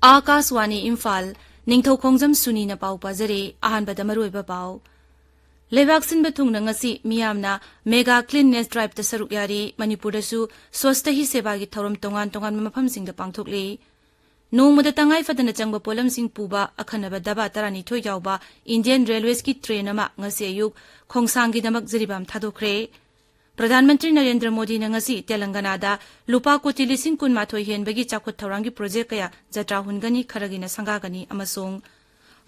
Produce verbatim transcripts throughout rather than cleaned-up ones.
ꯑꯥꯀꯥꯁꯋꯥꯅꯤ ꯏꯝꯐꯥꯜ, ꯅꯤꯡꯊꯧ ꯈꯣꯡꯖꯝ ꯁꯨꯅꯤꯅ ꯄꯥꯎ ꯄꯥꯖꯔꯤ꯫ ꯑꯍꯥꯟꯕꯗ ꯃꯔꯨꯑꯣꯏꯕ ꯄꯥꯎ꯫ ꯂꯩꯕꯥꯛ ꯁꯤꯟꯕ ꯊꯨꯡꯅ ꯉꯁꯤ ꯃꯤꯌꯥꯝꯅ Mega Cleanliness Driveꯇ ꯁꯔꯨꯛ ꯌꯥꯔꯤ꯫ ꯃꯅꯤꯄꯨꯔꯗꯁꯨ ꯁ꯭ꯋꯁꯇ ꯍꯤ ꯁꯦꯕꯥꯒꯤ ꯊꯧꯔꯝ ꯇꯣꯉꯥꯟ ꯇꯣꯉꯥꯟꯕ ꯃꯐꯝꯁꯤꯡꯗ ꯄꯥꯡꯊꯣꯛꯂꯤ꯫ ꯅꯣꯡꯃꯗ ꯇꯉꯥꯏ ꯐꯗꯅ ꯆꯪꯕ ꯄꯣꯠꯂꯝꯁꯤꯡ ꯄꯨꯕ ꯑꯈꯟꯅꯕ ꯗꯕꯥ ꯇꯔꯥꯅꯤꯊꯣꯏ ꯌꯥꯎꯕ Indian Railwaysꯀꯤ train ꯑꯃ ꯉꯁꯤ ꯑꯌꯨꯛ ꯈꯣꯡꯁꯥꯡꯒꯤꯗꯃꯛ ꯖꯤꯔꯤꯕꯥꯝ ꯊꯥꯗꯣꯛꯈ꯭ꯔꯦ꯫ ꯄ꯭ꯔꯙꯥꯟ ꯃꯟꯇ꯭ꯔꯤ ꯅꯔꯦꯟꯗ꯭ꯔ ꯃꯣꯗꯤꯅ ꯉꯁꯤ ꯇꯦꯂꯪꯒꯅꯥꯗ ꯂꯨꯄꯥ ꯀꯣꯇꯤ ꯂꯤꯁꯤꯡ ꯀꯨꯟꯃꯥꯊꯣꯏ ꯍꯦꯟꯕꯒꯤ ꯆꯥꯎꯈꯠ ꯊꯧꯔꯥꯡꯒꯤ ꯄ꯭ꯔꯣꯖꯦꯛ ꯀꯌꯥ ꯖꯇ꯭ꯔꯥ ꯍꯨꯟꯒꯅꯤ, ꯈꯔꯒꯤꯅ ꯁꯪꯒꯥꯒꯅꯤ ꯑꯃꯁꯨꯡ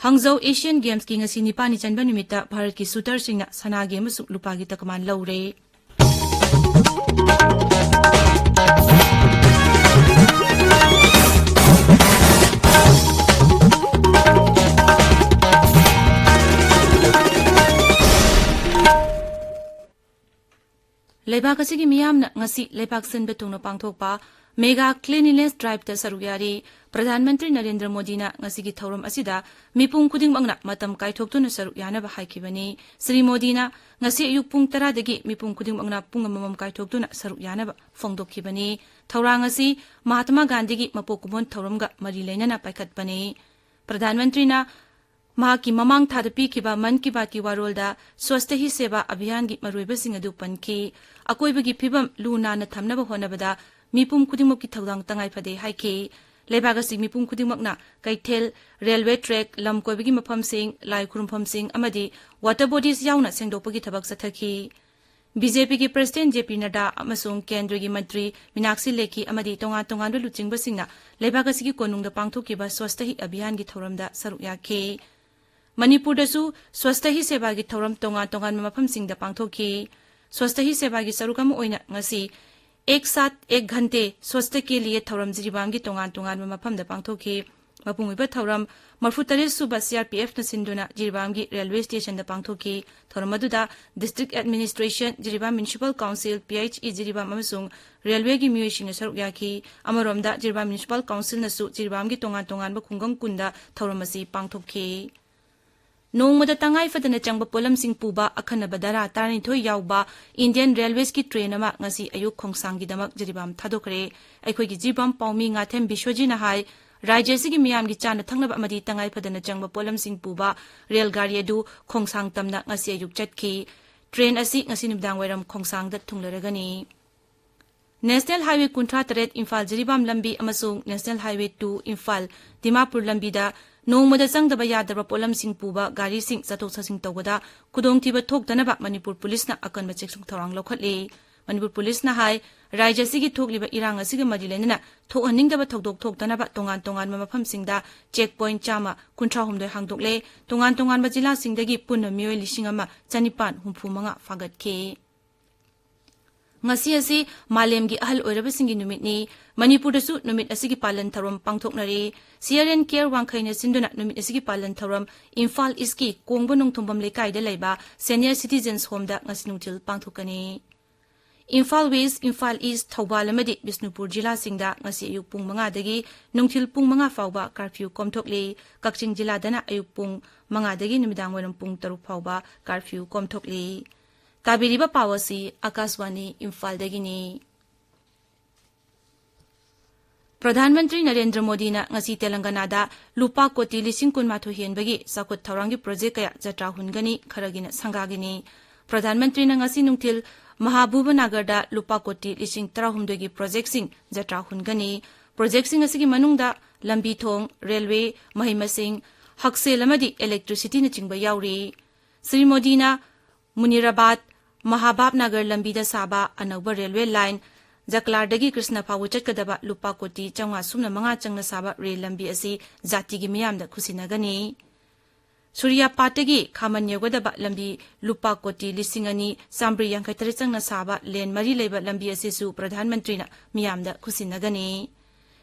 ꯍꯥꯡꯖꯧ Asian Gamesꯀꯤ ꯉꯁꯤ ꯅꯤꯄꯥꯜꯅꯤ ꯆꯟꯕ ꯅꯨꯃꯤꯠꯇ ꯚꯥꯔꯠꯀꯤ shooterꯁꯤꯡꯅ ꯁꯅꯥꯒꯤ ꯑꯃꯁꯨꯡ ꯂꯨꯄꯥꯒꯤ ꯇꯀꯃꯥꯟ ꯂꯧꯔꯦ꯫ ꯂꯩꯕꯥꯛ ꯑꯁꯤꯒꯤ ꯃꯤꯌꯥꯝꯅ ꯉꯁꯤ ꯂꯩꯕꯥꯛ ꯁꯤꯟꯕ ꯊꯨꯡꯅ ꯄꯥꯡꯊꯣꯛꯄ Mega Cleanliness Driveꯇ ꯁꯔꯨꯛ ꯌꯥꯔꯤ꯫ ꯄ꯭ꯔꯙꯥꯟ ꯃꯟꯇ꯭ꯔꯤ ꯅꯔꯦꯟꯗ꯭ꯔ ꯃꯣꯗꯤꯅ ꯉꯁꯤꯒꯤ ꯊꯧꯔꯝ ꯑꯁꯤꯗ ꯃꯤꯄꯨꯝ ꯈꯨꯗꯤꯡꯃꯛꯅ ꯃꯇꯝ ꯀꯥꯏꯊꯣꯛꯇꯨꯅ ꯁꯔꯨꯛ ꯌꯥꯅꯕ ꯍꯥꯏꯈꯤꯕꯅꯤ꯫ ꯁ꯭ꯔꯤ ꯃꯣꯗꯤꯅ ꯉꯁꯤ ꯑꯌꯨꯛ ꯄꯨꯡ ꯇꯔꯥꯗꯒꯤ ꯃꯤꯄꯨꯝ ꯈꯨꯗꯤꯡꯃꯛꯅ ꯄꯨꯡ ꯑꯃꯃꯝ ꯀꯥꯏꯊꯣꯛꯇꯨꯅ ꯁꯔꯨꯛ ꯌꯥꯅꯕ ꯐꯣꯡꯗꯣꯛꯈꯤꯕꯅꯤ꯫ ꯊꯧꯔꯥꯡ ꯑꯁꯤ ꯃꯍꯥꯇꯃꯥ ꯒꯥꯟꯙꯤꯒꯤ ꯃꯄꯣꯛ ꯀꯨꯝꯑꯣꯟ ꯊꯧꯔꯝꯒ ꯃꯔꯤ ꯂꯩꯅꯅ ꯄꯥꯏꯈꯠꯄꯅꯤ꯫ ꯄ꯭ꯔꯙꯥꯟ ꯃꯟꯇ꯭ꯔꯤꯅ ꯃꯍꯥꯛꯀꯤ ꯃꯃꯥꯡ ꯊꯥꯗ ꯄꯤꯈꯤꯕ ꯃꯟ ꯀꯤ ꯕꯥꯠꯀꯤ ꯋꯥꯔꯣꯜꯗ ꯁ꯭ꯋꯁꯇ ꯍꯤ ꯁꯦꯕꯥ ꯑꯚꯤꯌꯥꯟꯒꯤ ꯃꯔꯨꯑꯣꯏꯕꯁꯤꯡ ꯑꯗꯨ ꯄꯟꯈꯤ꯫ ꯑꯀꯣꯏꯕꯒꯤ ꯐꯤꯕꯝ ꯂꯨ ꯅꯥꯟꯅ ꯊꯝꯅꯕ ꯍꯣꯠꯅꯕꯗ ꯃꯤꯄꯨꯝ ꯈꯨꯗꯤꯡꯃꯛꯀꯤ ꯊꯧꯗꯥꯡ ꯇꯉꯥꯏ ꯐꯗꯦ ꯍꯥꯏꯈꯤ꯫ ꯂꯩꯕꯥꯛ ꯑꯁꯤ ꯃꯤꯄꯨꯝ ꯈꯨꯗꯤꯡꯃꯛꯅ ꯀꯩꯊꯦꯜ, railway track, ꯂꯝ ꯀꯣꯏꯕꯒꯤ ꯃꯐꯝꯁꯤꯡ, ꯂꯥꯏ ꯈꯨꯔꯨꯝꯐꯝꯁꯤꯡ ꯑꯃꯗꯤ water bodies ꯌꯥꯎꯅ ꯁꯦꯡꯗꯣꯛꯄꯒꯤ ꯊꯕꯛ ꯆꯠꯊꯈꯤ꯫ ꯕꯤ ꯖꯦ ꯄꯤꯒꯤ president ꯖꯦ ꯄꯤ ꯅꯗ꯭ꯗꯥ ꯑꯃꯁꯨꯡ ꯀꯦꯟꯗ꯭ꯔꯒꯤ ꯃꯟꯇ꯭ꯔꯤ ꯃꯤꯅꯥꯛꯁꯤ ꯂꯦꯈꯤ ꯑꯃꯗꯤ ꯇꯣꯉꯥꯟ ꯇꯣꯉꯥꯟꯕ ꯂꯨꯆꯤꯡꯕꯁꯤꯡꯅ ꯂꯩꯕꯥꯛ ꯑꯁꯤꯒꯤ ꯀꯣꯅꯨꯡꯗ ꯄꯥꯡꯊꯣꯛꯈꯤꯕ ꯁ꯭ꯋꯁꯇ ꯍꯤ ꯑꯚꯤꯌꯥꯟꯒꯤ ꯊꯧꯔꯝꯗ ꯁꯔꯨꯛ ꯌꯥꯈꯤ꯫ ꯃꯅꯤꯄꯨꯔꯗꯁꯨ ꯁ꯭ꯋꯁꯇ ꯍꯤ ꯁꯦꯕꯥꯒꯤ ꯊꯧꯔꯝ ꯇꯣꯉꯥꯟ ꯇꯣꯉꯥꯟꯕ ꯃꯐꯝꯁꯤꯡꯗ ꯄꯥꯡꯊꯣꯛꯈꯤ꯫ ꯁ꯭ꯋꯁꯇ ꯍꯤ ꯁꯦꯕꯥꯒꯤ ꯁꯔꯨꯛ ꯑꯃ ꯑꯣꯏꯅ ꯉꯁꯤ ꯑꯦꯛ ꯁꯥꯠ ꯑꯦꯛ ꯘꯟꯇꯦ ꯁ꯭ꯋꯁꯇ ꯀꯦ ꯂꯤꯌꯦ ꯊꯧꯔꯝ ꯖꯤꯔꯤꯕꯥꯝꯒꯤ ꯇꯣꯉꯥꯟ ꯇꯣꯉꯥꯟꯕ ꯃꯐꯝꯗ ꯄꯥꯡꯊꯣꯛꯈꯤ꯫ ꯃꯄꯨꯡ ꯑꯣꯏꯕ ꯊꯧꯔꯝ ꯃꯔꯤꯐꯨꯇꯔꯦꯠ ꯁꯨꯕ ꯁꯤ ꯑꯥꯔ ꯄꯤ ꯑꯦꯐꯅ ꯁꯤꯟꯗꯨꯅ ꯖꯤꯔꯤꯕꯥꯝꯒꯤ railway stationꯗ ꯄꯥꯡꯊꯣꯛꯈꯤ꯫ ꯊꯧꯔꯝ ꯑꯗꯨꯗ district administration, Jiribam municipal council, P H E Jiribam ꯑꯃꯁꯨꯡ railwayꯒꯤ ꯃꯤꯑꯣꯏꯁꯤꯡꯅ ꯁꯔꯨꯛ ꯌꯥꯈꯤ꯫ ꯑꯃꯔꯣꯝꯗ ꯖꯤꯔꯤꯕꯥꯝ municipal councilꯅꯁꯨ ꯖꯤꯔꯤꯕꯥꯝꯒꯤ ꯇꯣꯉꯥꯟ ꯇꯣꯉꯥꯟꯕ ꯈꯨꯡꯒꯪ ꯀꯨꯟꯗ ꯊꯧꯔꯝ ꯑꯁꯤ ꯄꯥꯡꯊꯣꯛꯈꯤ꯫ ꯅꯣꯡꯃꯗ ꯇꯉꯥꯏ ꯐꯗꯅ ꯆꯪꯕ ꯄꯣꯠꯂꯝꯁꯤꯡ ꯄꯨꯕ ꯑꯈꯟꯅꯕ ꯗꯕꯥ ꯇꯔꯥꯅꯤꯊꯣꯏ ꯌꯥꯎꯕ Indian Railwaysꯀꯤ train ꯑꯃ ꯉꯁꯤ ꯑꯌꯨꯛ ꯈꯣꯡꯁꯥꯡꯒꯤꯗꯃꯛ ꯖꯤꯔꯤꯕꯥꯝ ꯊꯥꯗꯣꯛꯈ꯭ꯔꯦ꯫ ꯑꯩꯈꯣꯏꯒꯤ ꯖꯤꯔꯤꯕꯥꯝ ꯄꯥꯎꯃꯤ ꯉꯥꯊꯦꯝ ꯕꯤꯁ꯭ꯋꯖꯤꯠꯅ ꯍꯥꯏ, ꯔꯥꯖ꯭ꯌ ꯑꯁꯤꯒꯤ ꯃꯤꯌꯥꯝꯒꯤ ꯆꯥꯅ ꯊꯛꯅꯕ ꯑꯃꯗꯤ ꯇꯉꯥꯏ ꯐꯗꯅ ꯆꯪꯕ ꯄꯣꯠꯂꯝꯁꯤꯡ ꯄꯨꯕ ꯔꯦꯜ ꯒꯥꯔꯤ ꯑꯗꯨ ꯈꯣꯡꯁꯥꯡ ꯇꯝꯅ ꯉꯁꯤ ꯑꯌꯨꯛ ꯆꯠꯈꯤ꯫ ꯇ꯭ꯔꯦꯟ ꯑꯁꯤ ꯉꯁꯤ ꯅꯨꯃꯤꯗꯥꯡ ꯋꯥꯏꯔꯝ ꯈꯣꯡꯁꯥꯡꯗ ꯊꯨꯡꯂꯔꯒꯅꯤ꯫ ꯅꯦꯁꯅꯦꯜ ꯍꯥꯏꯋꯦ ꯀꯨꯟꯊ꯭ꯔꯥ ꯇꯔꯦꯠ ꯏꯝꯐꯥꯜ ꯖꯤꯔꯤꯕꯥꯝ ꯂꯝꯕꯤ ꯑꯃꯁꯨꯡ national highway two Imphal Dimapur ꯂꯝꯕꯤꯗ ꯅꯣꯡꯃꯗ ꯆꯪꯗꯕ ꯌꯥꯗ꯭ꯔꯕ ꯄꯣꯠꯂꯝꯁꯤꯡ ꯄꯨꯕ ꯒꯥꯔꯤꯁꯤꯡ ꯆꯠꯊꯣꯛ ꯆꯠꯁꯤꯟ ꯇꯧꯕꯗ ꯈꯨꯗꯣꯡꯊꯤꯕ ꯊꯣꯛꯇꯅꯕ ꯃꯅꯤꯄꯨꯔ ꯄꯨꯂꯤꯁꯅ ꯑꯀꯟꯕ ꯆꯦꯛꯁꯤꯟ ꯊꯧꯔꯥꯡ ꯂꯧꯈꯠꯂꯤ꯫ ꯃꯅꯤꯄꯨꯔ ꯄꯨꯂꯤꯁꯅ ꯍꯥꯏ, ꯔꯥꯖ꯭ꯌ ꯑꯁꯤꯒꯤ ꯊꯣꯛꯂꯤꯕ ꯏꯔꯥꯡ ꯑꯁꯤꯒ ꯃꯔꯤ ꯂꯩꯅꯅ ꯊꯣꯛꯍꯟꯅꯤꯡꯗꯕ ꯊꯧꯗꯣꯛ ꯊꯣꯛꯇꯅꯕ ꯇꯣꯉꯥꯟ ꯇꯣꯉꯥꯟꯕ ꯃꯐꯝꯁꯤꯡꯗ ꯆꯦꯛ ꯄꯣꯏꯟ ꯆꯥꯝꯃ ꯀꯨꯟꯊ꯭ꯔꯥ ꯍꯨꯝꯗꯣꯏ ꯍꯥꯡꯗꯣꯛꯂꯦ꯫ ꯇꯣꯉꯥꯟ ꯇꯣꯉꯥꯟꯕ ꯖꯤꯂꯥꯁꯤꯡꯗꯒꯤ ꯄꯨꯟꯅ ꯃꯤꯑꯣꯏ ꯂꯤꯁꯤꯡ ꯑꯃ ꯆꯅꯤꯄꯥꯟ ꯍꯨꯝꯐꯨ ꯃꯉꯥ ꯐꯥꯒꯠꯈꯤ꯫ ꯉꯁꯤ ꯑꯁꯤ ꯃꯥꯂꯦꯝꯒꯤ ꯑꯍꯜ ꯑꯣꯏꯔꯕꯁꯤꯡꯒꯤ ꯅꯨꯃꯤꯠꯅꯤ꯫ ꯃꯅꯤꯄꯨꯔꯗꯁꯨ ꯅꯨꯃꯤꯠ ꯑꯁꯤꯒꯤ ꯄꯥꯂꯟ ꯊꯧꯔꯝ ꯄꯥꯡꯊꯣꯛꯅꯔꯤ꯫ ꯁꯤ ꯑꯥꯔ ꯑꯦꯟ ꯀꯦꯌꯔ ꯋꯥꯡꯈꯩꯅ ꯁꯤꯟꯗꯨꯅ ꯅꯨꯃꯤꯠ ꯑꯁꯤꯒꯤ ꯄꯥꯂꯟ ꯊꯧꯔꯝ ꯏꯝꯐꯥꯜ ꯏꯁꯀꯤ ꯀꯣꯡꯕ ꯅꯣꯡꯊꯣꯡꯕꯝ ꯂꯩꯀꯥꯏꯗ ꯂꯩꯕ ꯁꯦꯅꯤꯌꯔ ꯁꯤꯇꯤꯖꯦꯟꯁ ꯍꯣꯝꯗ ꯉꯁꯤ ꯅꯨꯡꯊꯤꯜ ꯄꯥꯡꯊꯣꯛꯀꯅꯤ꯫ ꯏꯝꯐꯥꯜ ꯋꯦꯁ, ꯏꯝꯐꯥꯜ ꯏꯁ, ꯊꯧꯕꯥꯜ ꯑꯃꯗꯤ ꯕꯤꯁꯅꯨꯄꯨꯔ ꯖꯤꯂꯥꯁꯤꯡꯗ ꯉꯁꯤ ꯑꯌꯨꯛ ꯄꯨꯡ ꯃꯉꯥꯗꯒꯤ ꯅꯨꯡꯊꯤꯜ ꯄꯨꯡ ꯃꯉꯥ ꯐꯥꯎꯕ ꯀꯥꯔꯐ꯭ꯌꯨ ꯀꯣꯝꯊꯣꯛꯂꯤ꯫ ꯀꯛꯆꯤꯡ ꯖꯤꯂꯥꯗꯅ ꯑꯌꯨꯛ ꯄꯨꯡ ꯃꯉꯥꯗꯒꯤ ꯅꯨꯃꯤꯗꯥꯡ ꯋꯥꯏꯔꯝ ꯄꯨꯡ ꯇꯔꯨꯛ ꯐꯥꯎꯕ ꯀꯥꯔꯐ꯭ꯌꯨ ꯀꯣꯝꯊꯣꯛꯂꯤ꯫ ꯇꯥꯕꯤꯔꯤꯕ ꯄꯥꯎ ꯑꯁꯤ ꯑꯀꯥꯁꯕꯥꯅꯤ ꯏꯝꯐꯥꯜꯗꯒꯤꯅꯤ꯫ ꯄ꯭ꯔꯙꯥꯟ ꯃꯟꯇ꯭ꯔꯤ ꯅꯔꯦꯟꯗ꯭ꯔ ꯃꯣꯗꯤꯅ ꯉꯁꯤ ꯇꯦꯂꯪꯒꯅꯥꯗ ꯂꯨꯄꯥ ꯀꯣꯇꯤ ꯂꯤꯁꯤꯡ ꯀꯨꯟꯃꯥꯊꯣꯏ ꯍꯦꯟꯕꯒꯤ ꯆꯥꯎꯈꯠ ꯊꯧꯔꯥꯡꯒꯤ ꯄ꯭ꯔꯣꯖꯦꯛ ꯀꯌꯥ ꯖꯇ꯭ꯔꯥ ꯍꯨꯟꯒꯅꯤ, ꯈꯔꯒꯤꯅ ꯁꯪꯒꯥꯒꯅꯤ꯫ ꯄ꯭ꯔꯙꯥꯟ ꯃꯟꯇ꯭ꯔꯤꯅ ꯉꯁꯤ ꯅꯨꯡꯊꯤꯜ ꯃꯍꯥꯕꯨꯕꯅꯥꯒꯔꯗ ꯂꯨꯄꯥ ꯀꯣꯇꯤ ꯂꯤꯁꯤꯡ ꯇꯔꯥꯍꯨꯝꯗꯣꯏꯒꯤ ꯄ꯭ꯔꯣꯖꯦꯛꯁꯤꯡ ꯖꯇ꯭ꯔꯥ ꯍꯨꯟꯒꯅꯤ꯫ ꯄ꯭ꯔꯣꯖꯦꯛꯁꯤꯡ ꯑꯁꯤꯒꯤ ꯃꯅꯨꯡꯗ ꯂꯝꯕꯤ ꯊꯣꯡ, ꯔꯦꯜꯋꯦ, ꯃꯍꯩ ꯃꯁꯤꯡ, ꯍꯛꯁꯦꯜ ꯑꯃꯗꯤ ꯏꯂꯦꯛꯇ꯭ꯔꯤꯁꯤꯇꯤꯅꯆꯤꯡꯕ ꯌꯥꯎꯔꯤ꯫ ꯁ꯭ꯔꯤ ꯃꯣꯗꯤꯅ ꯃꯨꯅꯤꯔꯥꯕꯥꯗ ꯃꯍꯥꯕꯥꯕꯅꯥꯒꯔ ꯂꯝꯕꯤꯗ ꯁꯥꯕ ꯑꯅꯧꯕ ꯔꯦꯜꯋꯦ ꯂꯥꯏꯟ, ꯖꯀꯂꯥꯔꯗꯒꯤ ꯀ꯭ꯔꯤꯁꯅ ꯐꯥꯎꯕ ꯆꯠꯀꯗꯕ ꯂꯨꯄꯥ ꯀꯣꯇꯤ ꯆꯥꯝꯃꯉꯥ ꯁꯨꯞꯅ ꯃꯉꯥ ꯆꯪꯅ ꯁꯥꯕ ꯔꯦꯜ ꯂꯝꯕꯤ ꯑꯁꯤ ꯖꯥꯇꯤꯒꯤ ꯃꯤꯌꯥꯝꯗ ꯈꯨꯠꯁꯤꯟꯅꯒꯅꯤ꯫ ꯁꯨꯔꯤꯌꯥꯄꯥꯠꯇꯒꯤ ꯈꯥꯃꯟ ꯌꯧꯒꯗꯕ ꯂꯝꯕꯤ ꯂꯨꯄꯥ ꯀꯣꯇꯤ ꯂꯤꯁꯤꯡ ꯑꯅꯤ ꯆꯥꯝꯃꯔꯤ ꯌꯥꯡꯈꯩ ꯇꯔꯦꯠ ꯆꯪꯅ ꯁꯥꯕ ꯂꯦꯟ ꯃꯔꯤ ꯂꯩꯕ ꯂꯝꯕꯤ ꯑꯁꯤꯁꯨ ꯄ꯭ꯔꯙꯥꯟ ꯃꯟꯇ꯭ꯔꯤꯅ ꯃꯤꯌꯥꯝꯗ ꯈꯨꯠꯁꯤꯟꯅꯒꯅꯤ꯫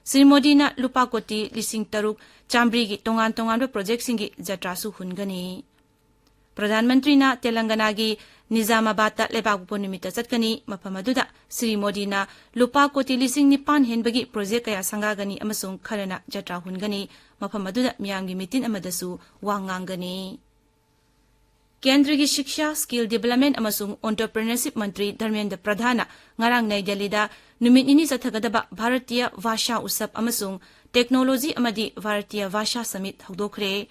ꯁ꯭ꯔꯤ ꯃꯣꯗꯤꯅ ꯂꯨꯄꯥ ꯀꯣꯇꯤ ꯂꯤꯁꯤꯡ ꯇꯔꯨꯛ ꯆꯥꯝꯃꯔꯤꯒꯤ ꯇꯣꯉꯥꯟ ꯇꯣꯉꯥꯟꯕ ꯄ꯭ꯔꯣꯖꯦꯛꯁꯤꯡꯒꯤ ꯖꯇ꯭ꯔꯥꯁꯨ ꯍꯨꯟꯒꯅꯤ꯫ ꯄ꯭ꯔꯙꯥꯟ ꯃꯟꯇ꯭ꯔꯤꯅ ꯇꯦꯂꯪꯒꯅꯥꯒꯤ ꯅꯤꯖꯥꯃꯥꯕꯥꯗꯇ ꯂꯩꯕꯥꯛꯄꯣꯛꯄ ꯅꯨꯃꯤꯠꯇ ꯆꯠꯀꯅꯤ꯫ ꯃꯐꯝ ꯑꯗꯨꯗ ꯁ꯭ꯔꯤ ꯃꯣꯗꯤꯅ ꯂꯨꯄꯥ ꯀꯣꯇꯤ ꯂꯤꯁꯤꯡ ꯅꯤꯄꯥꯟ ꯍꯦꯟꯕꯒꯤ ꯄ꯭ꯔꯣꯖꯦꯛ ꯀꯌꯥ ꯁꯪꯒꯥꯒꯅꯤ ꯑꯃꯁꯨꯡ ꯈꯔꯅ ꯖꯇ꯭ꯔꯥ ꯍꯨꯟꯒꯅꯤ꯫ ꯃꯐꯝ ꯑꯗꯨꯗ ꯃꯤꯌꯥꯝꯒꯤ ꯃꯤꯇꯤꯟ ꯑꯃꯗꯁꯨ ꯋꯥ ꯉꯥꯡꯒꯅꯤ꯫ ꯀꯦꯟꯗ꯭ꯔꯒꯤ ꯁꯤꯛꯁꯥ, ꯁ꯭ꯀꯤꯜ ꯗꯤꯕꯦꯂꯞꯃꯦꯟꯠ ꯑꯃꯁꯨꯡ ꯑꯣꯟꯇꯔꯄ꯭ꯔꯤꯅꯔꯁꯤꯞ ꯃꯟꯇ꯭ꯔꯤ ꯙꯔꯃꯦꯟꯗ꯭ꯔ ꯄ꯭ꯔꯙꯥꯟꯅ ꯉꯔꯥꯡ ꯅꯩ ꯗꯦꯜꯂꯤꯗ ꯅꯨꯃꯤꯠ ꯅꯤꯅꯤ ꯆꯠꯊꯒꯗꯕ ꯚꯥꯔꯇꯤꯌ ꯚꯥꯁꯥ ꯎꯠꯁꯕ ꯑꯃꯁꯨꯡ ꯇꯦꯛꯅꯣꯂꯣꯖꯤ ꯑꯃꯗꯤ ꯚꯥꯔꯇꯤꯌ ꯚꯥꯁꯥ ꯁꯃꯤꯠ ꯍꯧꯗꯣꯛꯈ꯭ꯔꯦ꯫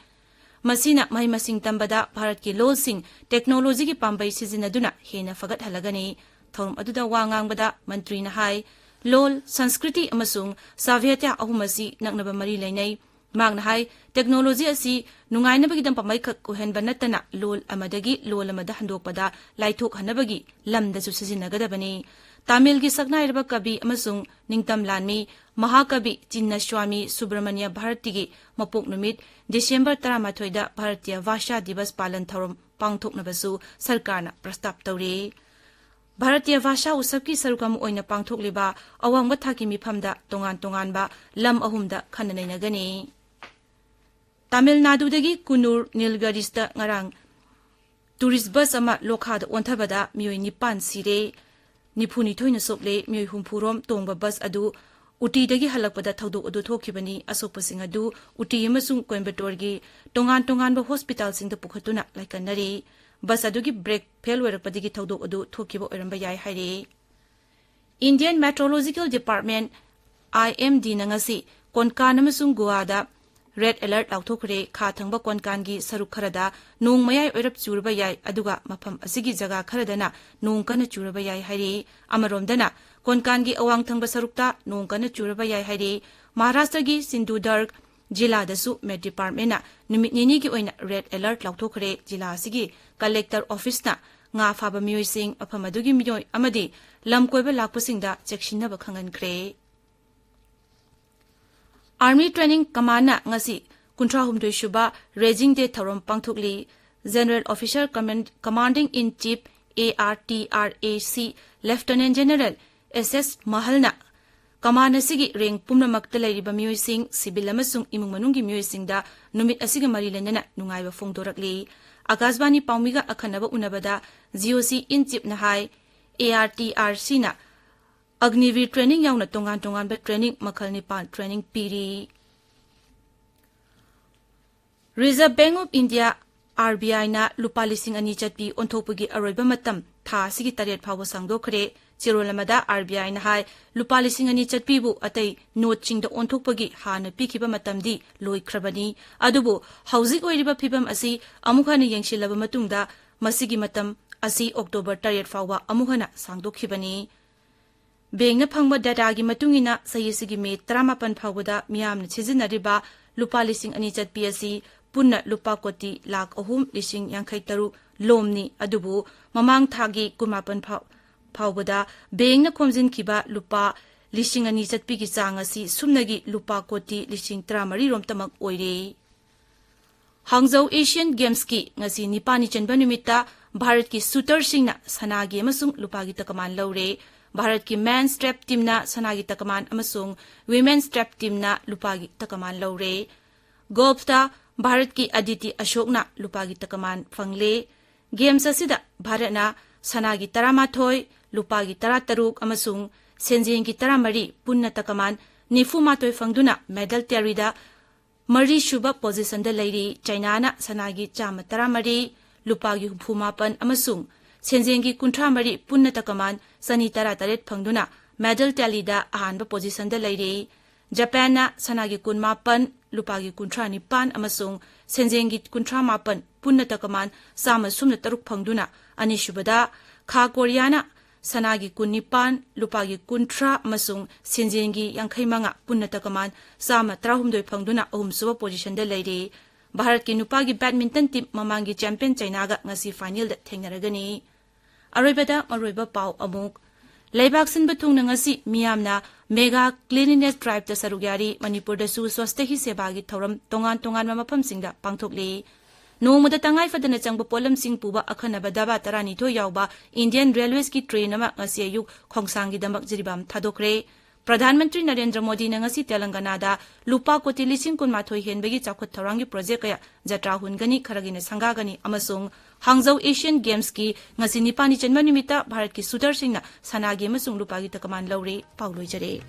ꯃꯁꯤꯅ ꯃꯍꯩ ꯃꯁꯤꯡ ꯇꯝꯕꯗ ꯚꯥꯔꯠꯀꯤ ꯂꯣꯜꯁꯤꯡ ꯇꯦꯛꯅꯣꯂꯣꯖꯤꯒꯤ ꯄꯥꯝꯕꯩ ꯁꯤꯖꯤꯟꯅꯗꯨꯅ ꯍꯦꯟꯅ ꯐꯒꯠꯍꯜꯂꯒꯅꯤ꯫ ꯊꯧꯔꯝ ꯑꯗꯨꯗ ꯋꯥ ꯉꯥꯡꯕꯗ ꯃꯟꯇ꯭ꯔꯤꯅ ꯍꯥꯏ, ꯂꯣꯜ, ꯁꯪꯁꯀ꯭ꯔꯤꯇꯤ ꯑꯃꯁꯨꯡ ꯁꯥꯚ꯭ꯌꯇꯥ ꯑꯍꯨꯝ ꯑꯁꯤ ꯅꯛꯅꯕ ꯃꯔꯤ ꯂꯩꯅꯩ꯫ ꯃꯍꯥꯛꯅ ꯍꯥꯏ, ꯇꯦꯛꯅꯣꯂꯣꯖꯤ ꯑꯁꯤ ꯅꯨꯡꯉꯥꯏꯅꯕꯒꯤꯗꯃꯛ ꯄꯥꯝꯕꯩꯈꯛ ꯑꯣꯏꯍꯟꯕ ꯅꯠꯇꯅ ꯂꯣꯜ ꯑꯃꯗꯒꯤ ꯂꯣꯜ ꯑꯃꯗ ꯍꯟꯗꯣꯛꯄꯗ ꯂꯥꯏꯊꯣꯛꯍꯟꯅꯕꯒꯤ ꯂꯝꯗꯁꯨ ꯁꯤꯖꯤꯟꯅꯒꯗꯕꯅꯤ꯫ ꯇꯥꯃꯤꯜꯒꯤ ꯁꯛꯅꯥꯏꯔꯕ ꯀꯕꯤ ꯑꯃꯁꯨꯡ ꯅꯤꯡꯇꯝ ꯂꯥꯟꯃꯤ ꯃꯍꯥꯀꯕꯤ ꯆꯤꯟꯅ ꯁ꯭ꯋꯥꯃꯤ ꯁꯨꯕ꯭ꯔꯃꯅ꯭ꯌ ꯚꯥꯔꯇꯤꯒꯤ ꯃꯄꯣꯛ ꯅꯨꯃꯤꯠ ꯗꯤꯁꯦꯝꯕꯔ ꯇꯔꯥꯃꯥꯊꯣꯏꯗ ꯚꯥꯔꯇꯤꯌ ꯚꯥꯁꯥ ꯗꯤꯕꯁ ꯄꯥꯂꯟ ꯊꯧꯔꯝ ꯄꯥꯡꯊꯣꯛꯅꯕꯁꯨ ꯁꯔꯀꯥꯔꯅ ꯄ꯭ꯔꯁꯇꯥꯞ ꯇꯧꯔꯤ꯫ ꯚꯥꯔꯇꯤꯌ ꯚꯥꯁꯥ ꯎꯠꯁꯕꯀꯤ ꯁꯔꯨꯛ ꯑꯃ ꯑꯣꯏꯅ ꯄꯥꯡꯊꯣꯛꯂꯤꯕ ꯑꯋꯥꯡꯕ ꯊꯥꯛꯀꯤ ꯃꯤꯐꯝꯗ ꯇꯣꯉꯥꯟ ꯇꯣꯉꯥꯟꯕ ꯂꯝ ꯑꯍꯨꯝꯗ ꯈꯟꯅ ꯅꯩꯅꯒꯅꯤ꯫ ꯇꯥꯃꯤꯜ ꯅꯥꯗꯨꯗꯒꯤ ꯀꯨꯅꯨꯔ ꯅꯤꯜꯒꯔꯤꯁꯇ ꯉꯔꯥꯡ ꯇꯨꯔꯤꯁ ꯕꯁ ꯑꯃ ꯂꯣꯈꯥꯗ ꯑꯣꯟꯊꯕꯗ ꯃꯤꯑꯣꯏ ꯅꯤꯄꯥꯟ ꯁꯤꯔꯦ, ꯅꯤꯐꯨꯅꯤꯊꯣꯏꯅ ꯁꯣꯛꯂꯦ꯫ ꯃꯤꯑꯣꯏ ꯍꯨꯝꯐꯨ ꯔꯣꯝ ꯇꯣꯡꯕ ꯕꯁ ꯑꯗꯨ ꯎꯇꯤꯗꯒꯤ ꯍꯜꯂꯛꯄꯗ ꯊꯧꯗꯣꯛ ꯑꯗꯨ ꯊꯣꯛꯈꯤꯕꯅꯤ꯫ ꯑꯁꯣꯛꯄꯁꯤꯡ ꯑꯗꯨ ꯎꯇꯤ ꯑꯃꯁꯨꯡ ꯀꯣꯏꯝꯕꯇꯣꯔꯒꯤ ꯇꯣꯉꯥꯟ ꯇꯣꯉꯥꯟꯕ ꯍꯣꯁꯄꯤꯇꯥꯜꯁꯤꯡꯗ ꯄꯨꯈꯠꯇꯨꯅ ꯂꯥꯏꯀꯠꯅꯔꯤ꯫ ꯕꯁ ꯑꯗꯨꯒꯤ ꯕ꯭ꯔꯦꯛ ꯐꯦꯜ ꯑꯣꯏꯔꯛꯄꯗꯒꯤ ꯊꯧꯗꯣꯛ ꯑꯗꯨ ꯊꯣꯛꯈꯤꯕ ꯑꯣꯏꯔꯝꯕ ꯌꯥꯏ ꯍꯥꯏꯔꯤ꯫ Indian Meteorological Department, IMDꯅ ꯉꯁꯤ ꯀꯣꯟꯀꯥꯟ ꯑꯃꯁꯨꯡ ꯒꯣꯋꯥꯗ ꯔꯦꯗ ꯑꯦꯂꯔꯠ ꯂꯥꯎꯊꯣꯛꯈ꯭ꯔꯦ꯫ ꯈꯥ ꯊꯪꯕ ꯀꯣꯟꯀꯥꯟꯒꯤ ꯁꯔꯨꯛ ꯈꯔꯗ ꯅꯣꯡ ꯃꯌꯥꯏ ꯑꯣꯏꯔꯞ ꯆꯨꯔꯕ ꯌꯥꯏ, ꯑꯗꯨꯒ ꯃꯐꯝ ꯑꯁꯤꯒꯤ ꯖꯒꯥ ꯈꯔꯗꯅ ꯅꯣꯡ ꯀꯟꯅ ꯆꯨꯔꯕ ꯌꯥꯏ ꯍꯥꯏꯔꯤ꯫ ꯑꯃꯔꯣꯝꯗꯅ ꯀꯣꯟꯀꯥꯟꯒꯤ ꯑꯋꯥꯡ ꯊꯪꯕ ꯁꯔꯨꯛꯇ ꯅꯣꯡ ꯀꯟꯅ ꯆꯨꯔꯕ ꯌꯥꯏ ꯍꯥꯏꯔꯤ꯫ ꯃꯍꯥꯔꯥꯁꯇ꯭ꯔꯒꯤ ꯁꯤꯟꯙꯨꯗꯔꯒ ꯖꯤꯂꯥꯗꯁꯨ ꯃꯦꯠ ꯗꯤꯄꯥꯔꯠꯃꯦꯟꯅ ꯅꯨꯃꯤꯠ ꯅꯤꯅꯤꯒꯤ ꯑꯣꯏꯅ ꯔꯦꯗ ꯑꯦꯂꯔꯠ ꯂꯥꯎꯊꯣꯛꯈ꯭ꯔꯦ꯫ ꯖꯤꯂꯥ ꯑꯁꯤꯒꯤ ꯀꯂꯦꯛꯇꯔ ꯑꯣꯐꯤꯁꯅ ꯉꯥ ꯐꯥꯕ ꯃꯤꯑꯣꯏꯁꯤꯡ, ꯃꯐꯝ ꯑꯗꯨꯒꯤ ꯃꯤꯑꯣꯏ ꯑꯃꯗꯤ ꯂꯝ ꯀꯣꯏꯕ ꯂꯥꯛꯄꯁꯤꯡꯗ ꯆꯦꯛꯁꯤꯟꯅꯕ ꯈꯪꯍꯟꯈ꯭ꯔꯦ꯫ Army Training Commandꯅ ꯉꯁꯤ ꯀꯨꯟꯊ꯭ꯔꯥꯍꯨꯝꯗꯣꯏ ꯁꯨꯕ Raising Day ꯊꯧꯔꯝ ꯄꯥꯡꯊꯣꯛꯂꯤ꯫ General Officer Command-, Commanding in Chief, ARTRAC, Lieutenant General S S ꯃꯍꯜꯅ ꯀꯃꯥꯟ ꯑꯁꯤꯒꯤ ꯔꯦꯡ ꯄꯨꯝꯅꯃꯛꯇ ꯂꯩꯔꯤꯕ ꯃꯤꯑꯣꯏꯁꯤꯡ, ꯁꯤꯚꯤꯜ ꯑꯃꯁꯨꯡ ꯏꯃꯨꯡ ꯃꯅꯨꯡꯒꯤ ꯃꯤꯑꯣꯏꯁꯤꯡꯗ ꯅꯨꯃꯤꯠ ꯑꯁꯤꯒ ꯃꯔꯤ ꯂꯩꯅꯅ ꯅꯨꯡꯉꯥꯏꯕ ꯐꯣꯡꯗꯣꯔꯛꯂꯤ꯫ ꯑꯥꯀꯥꯁꯕꯥꯅꯤ ꯄꯥꯎꯃꯤꯒ ꯑꯈꯟꯅꯕ ꯎꯅꯕꯗ GOC in Chiefꯅ high, ARTRCꯅ Agniveer training ꯌꯥꯎꯅ ꯇꯣꯉꯥꯟ ꯇꯣꯉꯥꯟꯕ training ꯃꯈꯜ ꯅꯤꯄꯥꯟ training ꯄꯤꯔꯤ꯫ Reserve Bank of India, R B ꯑꯥꯏꯅ ꯂꯨꯄꯥ ꯂꯤꯁꯤꯡ ꯑꯅꯤ ꯆꯠꯄꯤ ꯑꯣꯟꯊꯣꯛꯄꯒꯤ ꯑꯔꯣꯏꯕ ꯃꯇꯝ ꯊꯥ ꯑꯁꯤꯒꯤ ꯇꯔꯦꯠ ꯐꯥꯎꯕ ꯁꯥꯡꯗꯣꯛꯈ꯭ꯔꯦ꯫ ꯆꯦꯔꯣꯜ ꯑꯃꯗ ꯑꯥꯔ ꯕꯤ ꯑꯥꯏꯅ ꯍꯥꯏ, ꯂꯨꯄꯥ ꯂꯤꯁꯤꯡ ꯑꯅꯤ ꯆꯠꯄꯤꯕꯨ ꯑꯇꯩ ꯅꯣꯠꯁꯤꯡꯗ ꯑꯣꯟꯊꯣꯛꯄꯒꯤ ꯍꯥꯟꯅ ꯄꯤꯈꯤꯕ ꯃꯇꯝꯗꯤ ꯂꯣꯏꯈ꯭ꯔꯕꯅꯤ꯫ ꯑꯗꯨꯕꯨ ꯍꯧꯖꯤꯛ ꯑꯣꯏꯔꯤꯕ ꯐꯤꯕꯝ ꯑꯁꯤ ꯑꯃꯨꯛ ꯍꯟꯅ ꯌꯦꯡꯁꯤꯜꯂꯕ ꯃꯇꯨꯡꯗ ꯃꯁꯤꯒꯤ ꯃꯇꯝ ꯑꯁꯤ ꯑꯣꯛꯇꯣꯕꯔ ꯇꯔꯦꯠ ꯐꯥꯎꯕ ꯑꯃꯨꯛ ꯍꯟꯅ ꯁꯥꯡꯗꯣꯛꯈꯤꯕꯅꯤ꯫ ꯕꯦꯡꯅ ꯐꯪꯕ ꯗꯦꯇꯥꯒꯤ ꯃꯇꯨꯡ ꯏꯟꯅ ꯆꯍꯤ ꯑꯁꯤꯒꯤ ꯃꯦ ꯇꯔꯥꯃꯥꯄꯟ ꯐꯥꯎꯕꯗ ꯃꯤꯌꯥꯝꯅ ꯁꯤꯖꯤꯟꯅꯔꯤꯕ ꯂꯨꯄꯥ ꯂꯤꯁꯤꯡ ꯑꯅꯤ ꯆꯠꯄꯤ ꯑꯁꯤ ꯄꯨꯟꯅ ꯂꯨꯄꯥ ꯀꯣꯇꯤ ꯂꯥꯈ ꯑꯍꯨꯝ ꯂꯤꯁꯤꯡ ꯌꯥꯡꯈꯩ ꯇꯔꯨꯛ ꯂꯣꯝꯅꯤ꯫ ꯑꯗꯨꯕꯨ ꯃꯃꯥꯡ ꯊꯥꯒꯤ ꯀꯨꯟꯃꯥꯄꯟ ꯐꯥꯎ-, ꯐꯥꯎꯕꯗ ꯕꯦꯡꯅ ꯈꯣꯝꯖꯤꯟꯈꯤꯕ ꯂꯨꯄꯥ ꯂꯤꯁꯤꯡ ꯑꯅꯤ ꯆꯠꯄꯤꯒꯤ ꯆꯥꯡ ꯑꯁꯤ ꯁꯨꯞꯅꯒꯤ ꯂꯨꯄꯥ ꯀꯣꯇꯤ ꯂꯤꯁꯤꯡ ꯇꯔꯥꯃꯔꯤ ꯔꯣꯝꯇꯃꯛ ꯑꯣꯏꯔꯦ꯫ ꯍꯥꯡꯖꯧ ꯑꯦꯁꯤꯌꯟ ꯒꯦꯝꯁꯀꯤ ꯉꯁꯤ ꯅꯤꯄꯥꯜꯅꯤ ꯆꯟꯕ ꯅꯨꯃꯤꯠꯇ ꯚꯥꯔꯠꯀꯤ ꯁꯨꯇꯔꯁꯤꯡꯅ ꯁꯅꯥꯒꯤ ꯑꯃꯁꯨꯡ ꯂꯨꯄꯥꯒꯤ ꯇꯀꯃꯥꯟ ꯂꯧꯔꯦ꯫ ꯚꯥꯔꯠꯀꯤ ꯃꯦꯟꯁ ꯇ꯭ꯔꯦꯞ ꯇꯤꯝꯅ ꯁꯅꯥꯒꯤ ꯇꯀꯃꯥꯟ ꯑꯃꯁꯨꯡ ꯋꯤꯃꯦꯟꯁ ꯇ꯭ꯔꯦꯞ ꯇꯤꯝꯅ ꯂꯨꯄꯥꯒꯤ ꯇꯀꯃꯥꯟ ꯂꯧꯔꯦ꯫ ꯒꯣꯜꯐꯇ ꯚꯥꯔꯠꯀꯤ ꯑꯗꯤꯇꯤ ꯑꯁꯣꯛꯅ ꯂꯨꯄꯥꯒꯤ ꯇꯀꯃꯥꯟ ꯐꯪꯂꯦ꯫ ꯒꯦꯝꯁ ꯑꯁꯤꯗ ꯚꯥꯔꯠꯅ ꯁꯅꯥꯒꯤ ꯇꯔꯥꯃꯥꯊꯣꯏ, ꯂꯨꯄꯥꯒꯤ ꯇꯔꯥꯇꯔꯨꯛ ꯑꯃꯁꯨꯡ ꯁꯦꯟꯖꯦꯡꯒꯤ ꯇꯔꯥꯃꯔꯤ, ꯄꯨꯟꯅ ꯇꯀꯃꯥꯟ ꯅꯤꯐꯨꯃꯥꯊꯣꯏ ꯐꯪꯗꯨꯅ ꯃꯦꯗꯜ ꯇꯦꯂꯤꯗ ꯃꯔꯤꯁꯨꯕ ꯄꯣꯖꯤꯁꯟꯗ ꯂꯩꯔꯤ꯫ ꯆꯥꯏꯅꯥꯅ ꯁꯅꯥꯒꯤ ꯆꯥꯝꯃ ꯇꯔꯥꯃꯔꯤ, ꯂꯨꯄꯥꯒꯤ ꯍꯨꯝꯐꯨꯃꯥꯄꯟ ꯑꯃꯁꯨꯡ ꯁꯦꯟꯖꯦꯡꯒꯤ ꯀꯨꯟꯊ꯭ꯔꯥꯃꯔꯤ, ꯄꯨꯟꯅ ꯇꯀꯃꯥꯟ ꯆꯅꯤ ꯇꯔꯥꯇꯔꯦꯠ ꯐꯪꯗꯨꯅ ꯃꯦꯗꯜ ꯇꯦꯂꯤꯗ ꯑꯍꯥꯟꯕ ꯄꯣꯖꯤꯁꯟꯗ ꯂꯩꯔꯤ꯫ ꯖꯄꯥꯟꯅ ꯁꯅꯥꯒꯤ ꯀꯨꯟꯃꯥꯄꯟ, ꯂꯨꯄꯥꯒꯤ ꯀꯨꯟꯊ꯭ꯔꯥ ꯅꯤꯄꯥꯟ ꯑꯃꯁꯨꯡ ꯁꯦꯟꯖꯦꯡꯒꯤ ꯀꯨꯟꯊ꯭ꯔꯥ ꯃꯥꯄꯟ, ꯄꯨꯟꯅ ꯇꯀꯃꯥꯟ ꯆꯥꯝꯃ ꯁꯨꯞꯅ ꯇꯔꯨꯛ ꯐꯪꯗꯨꯅ ꯑꯅꯤꯁꯨꯕꯗ, ꯈꯥ ꯀꯣꯔꯤꯌꯥꯅ ꯁꯅꯥꯒꯤ ꯀꯨꯟꯅꯤꯄꯥꯟ, ꯂꯨꯄꯥꯒꯤ ꯀꯨꯟꯊ꯭ꯔꯥ ꯑꯃꯁꯨꯡ ꯁꯦꯟꯖꯦꯡꯒꯤ ꯌꯥꯡꯈꯩ ꯃꯉꯥ, ꯄꯨꯟꯅ ꯇꯀꯃꯥꯟ ꯆꯥꯝꯃ ꯇꯔꯥꯍꯨꯝꯗꯣꯏ ꯐꯪꯗꯨꯅ ꯑꯍꯨꯝꯁꯨꯕ ꯄꯣꯖꯤꯁꯟꯗ ꯂꯩꯔꯤ꯫ ꯚꯥꯔꯠꯀꯤ ꯅꯨꯄꯥꯒꯤ ꯕꯦꯗꯃꯤꯟꯇꯟ ꯇꯤꯝ ꯃꯃꯥꯡꯒꯤ ꯆꯦꯝꯄꯤꯌꯟ ꯆꯥꯏꯅꯥꯒ ꯉꯁꯤ ꯐꯥꯏꯅꯦꯜꯗ ꯊꯦꯡꯅꯔꯒꯅꯤ꯫ ꯑꯔꯣꯏꯕꯗ ꯃꯔꯨꯑꯣꯏꯕ ꯄꯥꯎ ꯑꯃꯨꯛ꯫ ꯂꯩꯕꯥꯛ ꯁꯤꯟꯕ ꯊꯨꯡꯅ ꯉꯁꯤ ꯃꯤꯌꯥꯝꯅ ꯃꯦꯒꯥ ꯀ꯭ꯂꯤꯅꯤꯅꯦꯁ ꯗ꯭ꯔꯥꯏꯚꯇ ꯁꯔꯨꯛ ꯌꯥꯔꯤ꯫ ꯃꯅꯤꯄꯨꯔꯗꯁꯨ ꯁ꯭ꯋꯁꯇ ꯍꯤ ꯁꯦꯕꯥꯒꯤ ꯊꯧꯔꯝ ꯇꯣꯉꯥꯟ ꯇꯣꯉꯥꯟꯕ ꯃꯐꯝꯁꯤꯡꯗ ꯄꯥꯡꯊꯣꯛꯂꯤ꯫ ꯅꯣꯡꯃꯗ ꯇꯉꯥꯏ ꯐꯗꯅ ꯆꯪꯕ ꯄꯣꯠꯂꯝꯁꯤꯡ ꯄꯨꯕ ꯑꯈꯟꯅꯕ ꯗꯕꯥ ꯇꯔꯥꯅꯤꯊꯣꯏ ꯌꯥꯎꯕ ꯏꯟꯗꯤꯌꯟ ꯔꯦꯜꯋꯦꯁꯀꯤ ꯇ꯭ꯔꯦꯟ ꯑꯃ ꯉꯁꯤ ꯑꯌꯨꯛ ꯈꯣꯡꯁꯥꯡꯒꯤꯗꯃꯛ ꯖꯤꯔꯤꯕꯥꯝ ꯊꯥꯗꯣꯛꯈ꯭ꯔꯦ꯫ ꯄ꯭ꯔꯙꯥꯟ ꯃꯟꯇ꯭ꯔꯤ ꯅꯔꯦꯟꯗ꯭ꯔ ꯃꯣꯗꯤꯅ ꯉꯁꯤ ꯇꯦꯂꯪꯒꯅꯥꯗ ꯂꯨꯄꯥ ꯀꯣꯇꯤ ꯂꯤꯁꯤꯡ ꯀꯨꯟꯃꯥꯊꯣꯏ ꯍꯦꯟꯕꯒꯤ ꯆꯥꯎꯈꯠ ꯊꯧꯔꯥꯡꯒꯤ ꯄ꯭ꯔꯣꯖꯦꯛ ꯀꯌꯥ ꯖꯇ꯭ꯔꯥ ꯍꯨꯟꯒꯅꯤ, ꯈꯔꯒꯤꯅ ꯁꯪꯒꯥꯒꯅꯤ ꯑꯃꯁꯨꯡ ꯍꯥꯡꯖꯧ ꯑꯦꯁꯤꯌꯟ ꯒꯦꯝꯁꯀꯤ ꯉꯁꯤ ꯅꯤꯄꯥꯜꯅꯤ ꯆꯟꯕ ꯅꯨꯃꯤꯠꯇ ꯚꯥꯔꯠꯀꯤ ꯁꯨꯇꯔꯁꯤꯡꯅ ꯁꯅꯥꯒꯤ ꯑꯃꯁꯨꯡ ꯂꯨꯄꯥꯒꯤ ꯇꯀꯃꯥꯟ ꯂꯧꯔꯦ꯫ ꯄꯥꯎ ꯂꯣꯏꯖꯔꯦ꯫